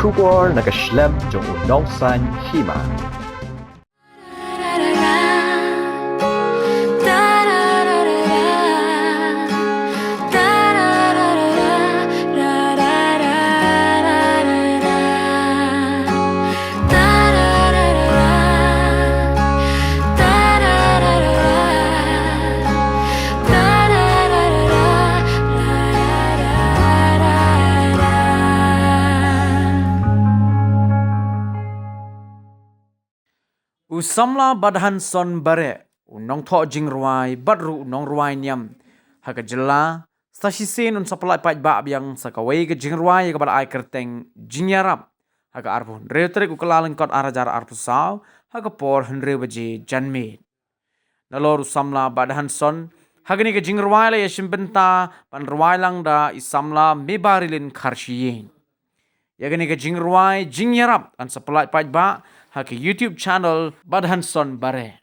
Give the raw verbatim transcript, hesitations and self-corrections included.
Khubor na ka shlem jong u nongsaiñ hima. U samla Badhanson Bareh, u nongthoh jingrwai bad ruh u nongrwai niam ha ka jylla, sa shisien un sa pyllait paidbah biang sa kawei ka jingrwai ïa kaba la ai kyrteng Jingïarap ha ka arphew hynriew tarik u Kyllalyngkot ar hajar arphew saw ha ka por hynriew baje janmiet. Nalor u samla Badhanson, ha kane ka jingrwai la ïashim bynta ban rwai lang da i samla Mebarilin Kharshiing. Ïa kane ka jingrwai Jingïarap yn sa pyllait paidbah ha ka YouTube channel Badhanson Bareh.